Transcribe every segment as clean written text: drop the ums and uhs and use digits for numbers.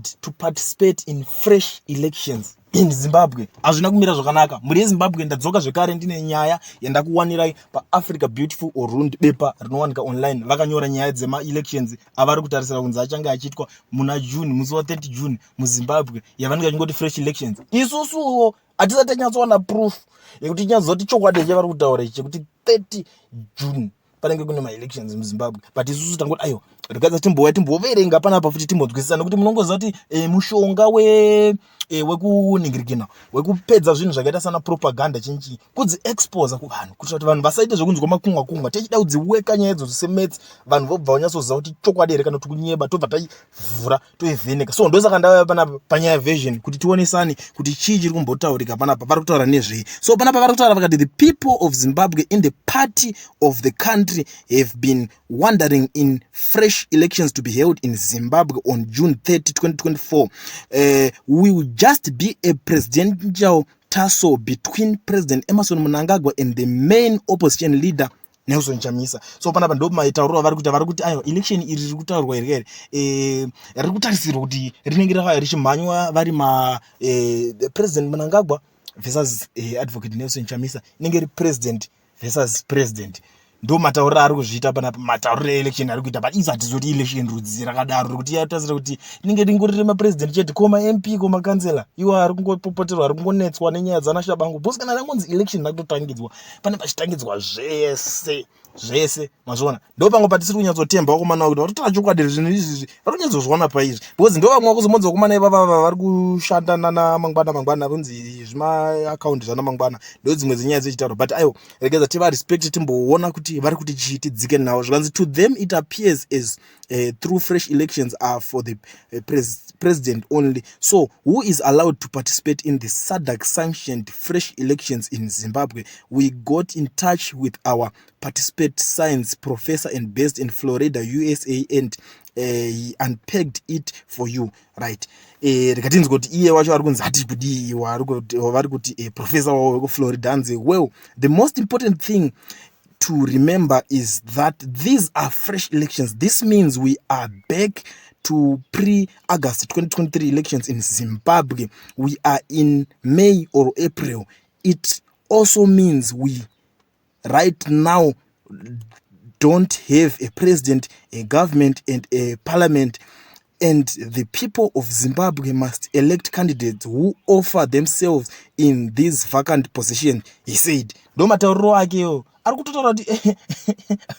Allowed to participate in fresh elections in Zimbabwe? Hazvina kumira zvakanaka, mhuri yeZimbabwe. Ndadzoka zvekare, ndine nyaya yandakuwanirai paAfrica Beautiful Orund, bepa rinowanika online. Vakanyora nyaya dzemaelections avari kutarisira kunzi achange achiitwa muna June, musi wa30 June muZimbabwe, yavanenge vachingoti fresh elections. Isusuwo hatisati tanyatsowana proof yekuti tinyatsoti chokwadi chevari kutaura ichi chekuti 30 June panenge kune maelections muZimbabwe, but isusu tangoti aiwa, regadza timbouya timboverenga panapa futi timbonzwisisa, nekuti munongoziva kuti mushonga wekuningirikina wekupedza zvinhu zvakaita sana propaganda chinchi kudziexposa kuvanhu, kuitira kuti vanhu vasaite zvekunzwa makumwa kumwa. Tichida kudziweka nyaya idzodzo semaths, vanhu vobva vanyatsoziva kuti chokwadi here kana kuti kunyeba, tobva taivhura toivheneka. So ndosaka ndauya panapa panyaya version kuti tionesane kuti chii chiri kumbotaurika panapa, vari kutaura nezvei. So panapa vari kutaura vakati, "The people of Zimbabwe in the party of the country have been wondering in fresh elections to be held in Zimbabwe on June 30 2024 will just be a presidential tussle between President Emmerson Mnangagwa and the main opposition leader, Nelson Chamisa." So panapa ndo maitauriro avari kuita. Vari kuti aiwa, election iri riri kutaurwa iri here riri kutarisirwa kuti rinenge richimhanywa vari ma President Mnangagwa versus Advocate Nelson Chamisa. Inenge iri president versus president. Ndo matauriro ari kuzviita panapa, matauriro eelection ari kuita. But isu hatizi kuti election rudzi rakadaro rekuti yatarisira kuti inenge ringori remapresident chete, ko maMP, ko makansela iwo ari kungopopoterwa, ari kungonetswa nenyaya dzanaShabangu? Because kana rangonzi election rakutotangidzwa, pane pachitangidzwa zvese zvese, mazviona. Ndo pamwe patisiri kunyatsotemba vakomana kuti vari kutaura chokwadi. Zvinhu izvizvi vari kunyatsozviona paizvi, because ndo vamwe vakuzomodza vakomana ivavava vari kushanda nana mangwana mangwana, kunzi zvimaakaundi zvana mangwana. Ndo dzimwe dzenyaya dzechitauro, but aiwa, regedza tivarespect, timboona kuti vari kuti chii, tidzike navo. Zvikanzi, "To them it appears as through fresh elections are for the president only. So who is allowed to participate in the SADC sanctioned fresh elections in Zimbabwe? We got in touch with our participate science professor and based in Florida, USA, and he unpacked it for you." Right, rikatinzwa kuti iye wacho ari kunzi ati kudii, vari kuti professor wavo wekuFlorida anzi, "Well, the most important thing to remember is that these are fresh elections. This means we are back to pre-August 2023 elections in Zimbabwe. We are in May or April. It also means we right now don't have a president, a government and a parliament, and the people of Zimbabwe must elect candidates who offer themselves in this vacant position," he said. Ndo matauriro akewo ari kutotaura kuti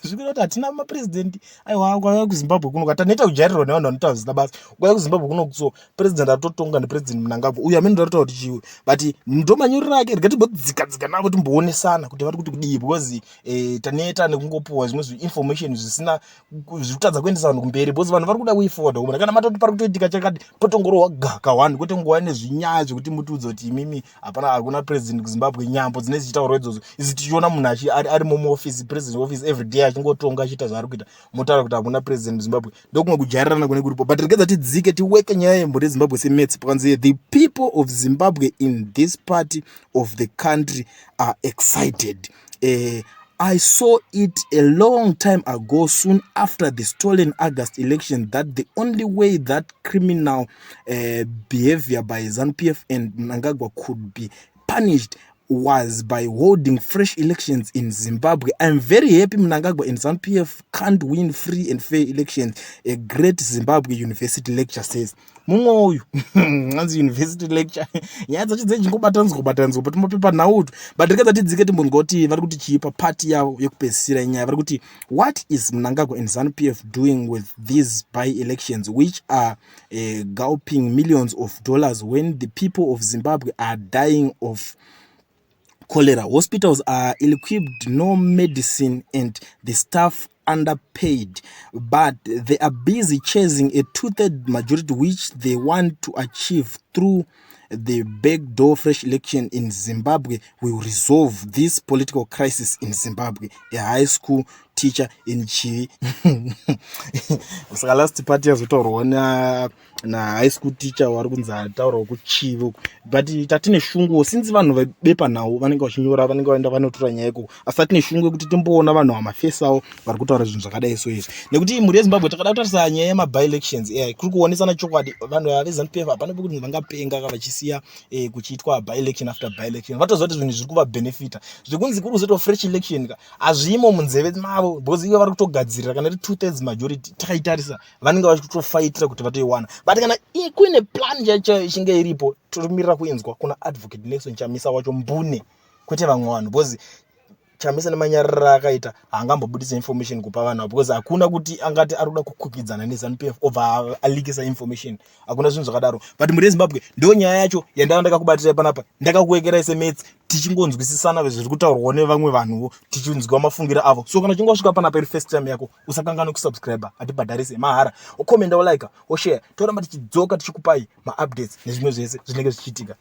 zvikureva kuti hatina mapurezidendi. Aiwa, kwauya kuZimbabwe kuno tanoita kujairirwa nevanhu vanotaura zvisina basa. Kwauya kuZimbabwe kuno, so president atotonga nePresident Mnangagwa uyu, amene ndatotaura kuti chiwe, but ndo manyorero ake. Rega timbodzika dzika navo, timboonesana kuti vari kuti kudii, because taneta nekungopuwa zvimwe zviinformation zvisina zviri kutadza kuendesa vanhu kumberi, because vanhu vari kuda way forward kumona. Kana matoti pari kutoitika chakati, potongorohwa gaka one, kwete nguva nezvinyaya zvekuti mutiudze kuti imimi hapana, hakuna president kuZimbabwe. Nyambo dzinenge dzichitaurwa idzodzo idzi, tichiona munhu arimo muoffice, president office, every day achingotonga, achiita zvaari kuita, motaura kuti hakuna president muZimbabwe. Ndokumwe kujairirana kune kuripo, but regedza tidzike tiweke nyaya yemhuri yeZimbabwe semaths. Pakanzi, "The people of Zimbabwe in this part of the country are excited. I saw it a long time ago, soon after the stolen August election, that the only way that criminal behavior by ZANU-PF and Mnangagwa could be punished was by holding fresh elections in Zimbabwe. I'm very happy Mnangagwa and ZANU-PF can't win free and fair elections," a great Zimbabwe university lecture says. Mumwe uyu anzi university lecture, nyaya dzacho dzechingobatanidzwa kubatanidzwa but mapepa nhautu. But rekedza tidzike timbonzwa kuti vari kuti chii papati yavo yekupedzisira nyaya. Vari kuti, "What is Mnangagwa and ZANU-PF doing with these by elections, which are gulping millions of dollars when the people of Zimbabwe are dying of cholera? Hospitals are ill-equipped, no medicine and the staff underpaid, but they are busy chasing a two-third majority which they want to achieve Through the backdoor fresh election in Zimbabwe will resolve this political crisis in Zimbabwe. A high school teacher in Chivi. Saka last part yazotaurwa na high school teacher wari kunzi ataurawo kuChivi uku, but tatine shunguwo since vanhu vebepanhau vanenge vachinyora, vanenge vaenda vanotora nyaya ikoko, asi tatine shungu yekuti timboona vanhu vamafesi avo vari kutaura zvinhu zvakadai so izvi, nekuti mhuri yeZimbabwe, takada kutarisa nyaya yemaby-elections, kuri kuonesana chokwadi. Vanhu ava veZANU PF hapana pekuti vangapenga vachisiya kuchiitwa by-election after by-election. Vatoziva kuti zvinhu zviri kuvabenefita. Zvekunzi kuri kuzoitwa fresh election ka, hazvimo munzeve mavo, because ivo vari kutogadzirira. Kana iri 2/3 majority, takaitarisa, vanenge vachitofaitira kuti vatoiwana. But kana kuine plan chaicho ichinge iripo, tomirira kuinzwa kuna Advocate Nelson Chamisa wacho mbune, kwete vamwe vanhu, because Chamisa nemanyariro akaita haangambobudisa information kupa vanhu, because hakuna kuti angati ari kuda kukwikidzana neZANU PF obva aleakisa information. Hakuna zvinhu zvakadaro. But mhuri yeZimbabwe, ndo nyaya yacho yandava ndakakubatirai panapa. Ndakakuwekerai semates, tichingonzwisisana zviri kutaurwawo nevamwe vanhuwo, tichinzwa mafungiro avo. So kana uchinge wasvika panapa iri first time yako, usakanganwe kusubscribe, hatibhadharise, mahara. Okomenda, olika, oshare. Toramba tichidzoka tichikupai maupdates nezvimwe zvese zvinenge zvichiitika.